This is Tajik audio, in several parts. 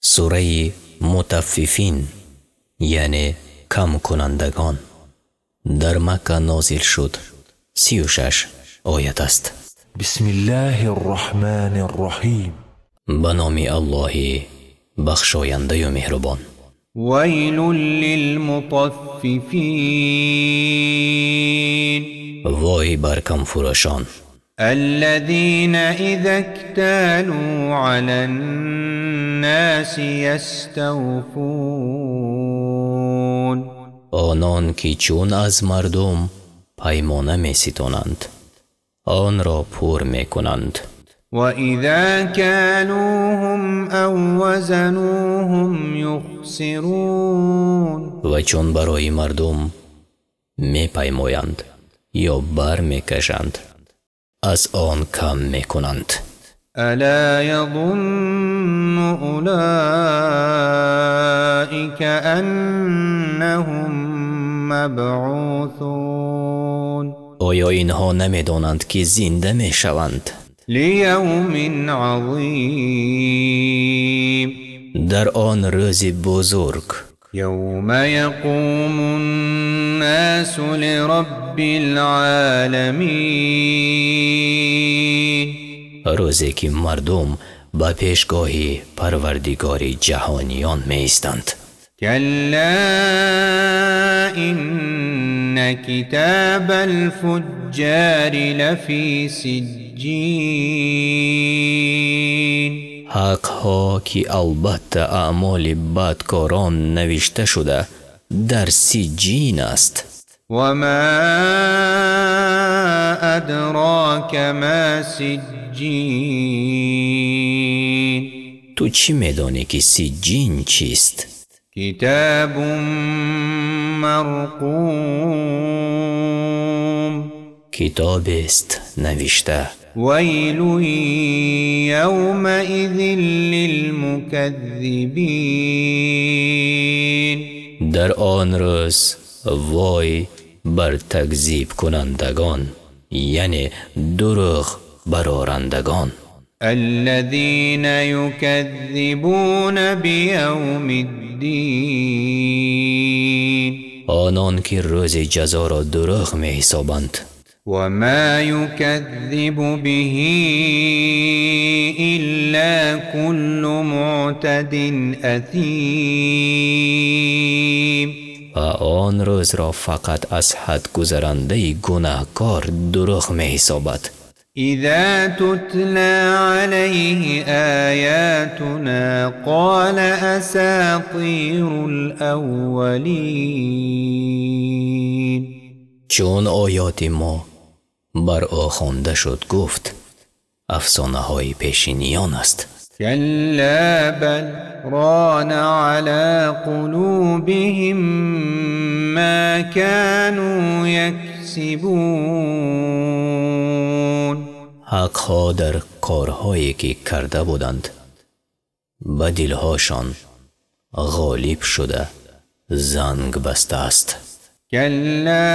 Сураи Мутаффифин, яъне камкунандагон, дар Макка нозил шуд. 36 оят аст. بسم الله الرحمن الرحيم. Ба номи Аллоҳи бахшояндаю меҳрубон. ويل للمطففين. Вой бар камфурӯшон. الذين إذا اكتالوا على الناس يستوفون. Онон ки чун аз мардум паймона меситонанд, онро пур мекунанд. وإذا كالوهم أو وزنوهم يخسرون. Ва чун барои мардум мепаймоянд ё бар мекашанд, аз он кам мекунанд. ألا يظن أولئك أنهم مبعوثون. Оё инҳо намедонанд, ки зинда мешаванд? ليوم عظيم. Дар он рӯзи бузург. يوم يقوم الناس لرب العالمين. Рӯзе ки мардум ба пешгоҳи Парвардигори ҷаҳониён меистанд. كلا إن كتاب الفجار لفي سجين. Ҳақҳо, ки албатта аъмоли бадкорон навишта шуда дар Сиҷҷин аст. وما أدراك ما سجين. Ту чӣ медонӣ, ки Сиҷҷин чист? كتاب مرقوم. Китобест навишта. ويل يومئذ للمكذبين. Дар он рӯз вой бар такзибкунандагон, яъне дурӯғ барорандагон. الذين يكذبون بيوم الدين. Онон ки рӯзи ҷазоро дурӯғ меҳисобанд. وما يكذب به إلا كل معتد أثيم. Ва он рӯзро фақат аз ҳад гузарандаи гунаҳкор дурӯғ меҳисобад. إذا تتلى عليه آياتنا قال أساطير الأولين. Чун оёти мо бар ӯ хонда шуд, гуфт: афсонаҳои пешиниён аст. كلا بل ران على قلوبهم ما كانوا يكسبون. Ҳақҳо, дар корҳое ки карда буданд, ба дилҳошон ғолиб шуда занг бастааст. كلا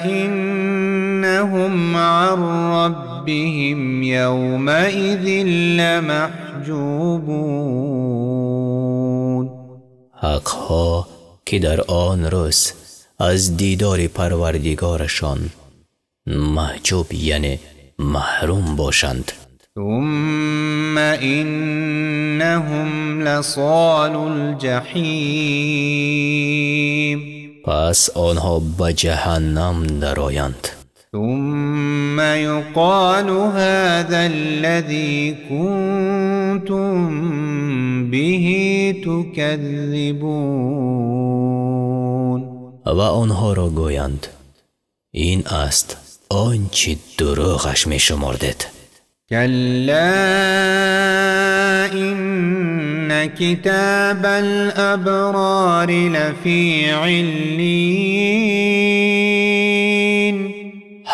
إنهم عن ربهم يومئذ لمحجوبون. Ҳақҳо, ки дар он рӯз аз дидори Парвардигорашон маҳҷуб, яъне маҳрум бошанд. ثم إنهم لصالو الجحيم. Пас онҳо ба ҷаҳаннам дароянд. ثم يقال هذا الذي كنتم به تكذبون. Ва онҳоро гӯянд: ин аст он чӣ дурӯғаш мешумордед. كلا إن كتاب الأبرار لفي عليين.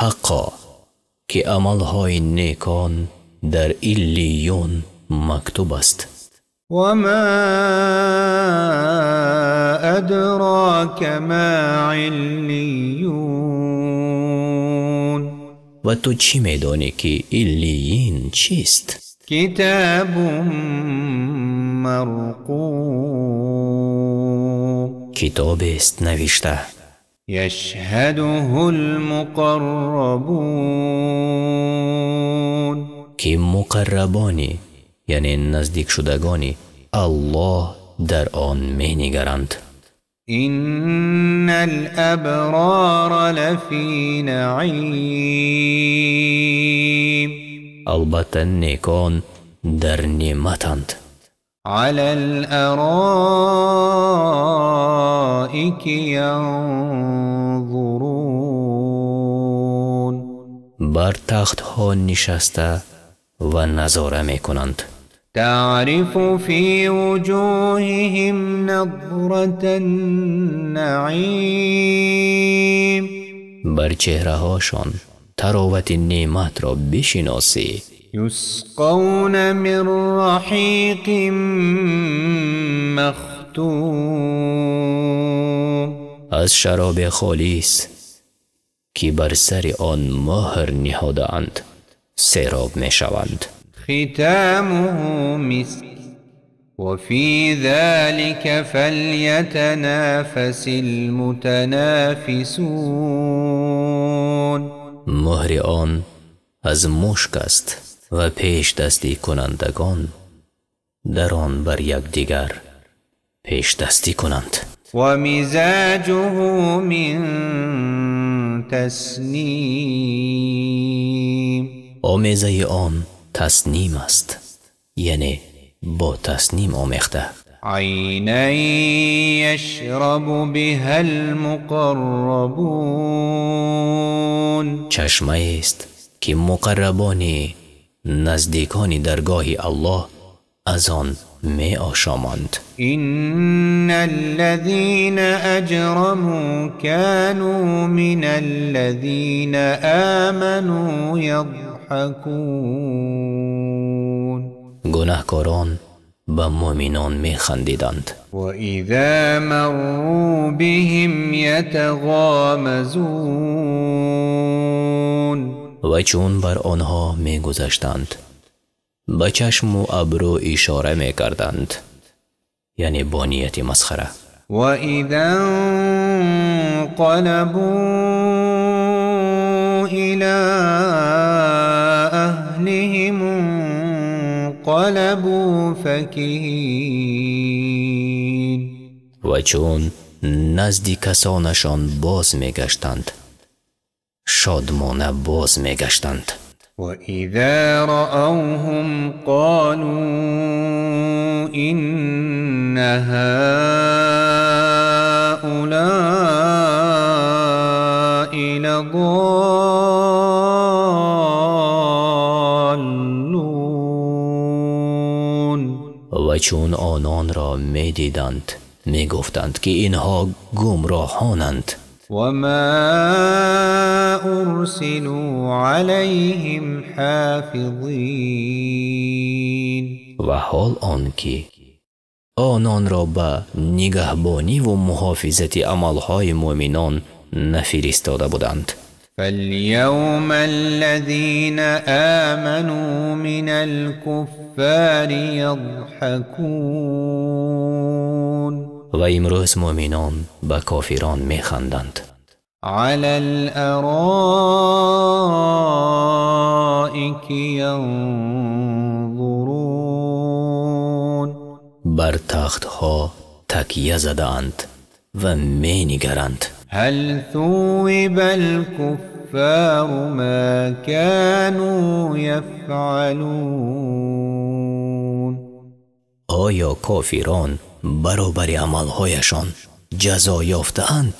Ҳаққо, ки амалҳои некон дар Иллиюн мактуб аст. وما أدراك ما عليون. Ва ту чӣ медонӣ, ки Иллиин чист? كتاب مرقوم. Китобест навишта. يشهده المقربون. Ки муқаррабони, яъне наздикшудагони Аллоҳ дар он менигаранд. إن الأبرار لفي نعيم. Албатта некон дар неъматанд. على الأرائك ينظرون. Бар тахтҳо нишаста ва назора мекунанд. تعرف في وجوههم نضرة النعيم. Бар чеҳраҳошон таровати неъматро бишиносӣ. يسقون من رحيق مختوم. Аз шароби холис, ки бар сари он муҳр ниҳодаанд, сероб мешаванд. ختامه مسك وفي ذلك فليتنافس المتنافسون. Муҳри он аз мушк аст ва пешдастикунандагон дар он бар якдигар пешдастӣ кунанд. ومزاجه من تسنيم. Омезаи он тасним аст, яъне бо тасним омехта. عينا يشرب بها المقربون. Чашмаест, ки муқаррабони наздикони даргоҳи Аллоҳ аз он меошоманд. إن الذين أجرموا كانوا من الذين آمنوا يضحكون. Гунаҳкорон ба муъминон механдиданд. وإذا مروا بهم يتغامزون. Ва чун бар онҳо мегузаштанд, ба чашму абрӯ ишора мекарданд, яъне бо нияти масхара. وإذا انقلبوا إلى أهلهم انقلبوا فكهين. Ва чун назди касонашон боз мегаштанд, шодмона боз мегаштанд. وإذا رأوهم قالوا إن هؤلاء لضالون. Ва чун ононро медиданд, мегуфтанд, ки инҳо гумроҳонанд. وما أرسلوا عليهم حافظين. Ва ҳол он ки ононро ба нигаҳбониву муҳофизати амалҳои муъминон нафиристода буданд. فاليوم الذين آمنوا من الكفار يضحكون. Ва имрӯз муъминон ба кофирон механданд. على الأرائك ينظرون. Бар тахтҳо такя задаанд ва менигаранд. هل ثوب الكفار ما كانوا يفعلون. Оё кофирон баробари амалҳояшон ҷазо ёфтаанд?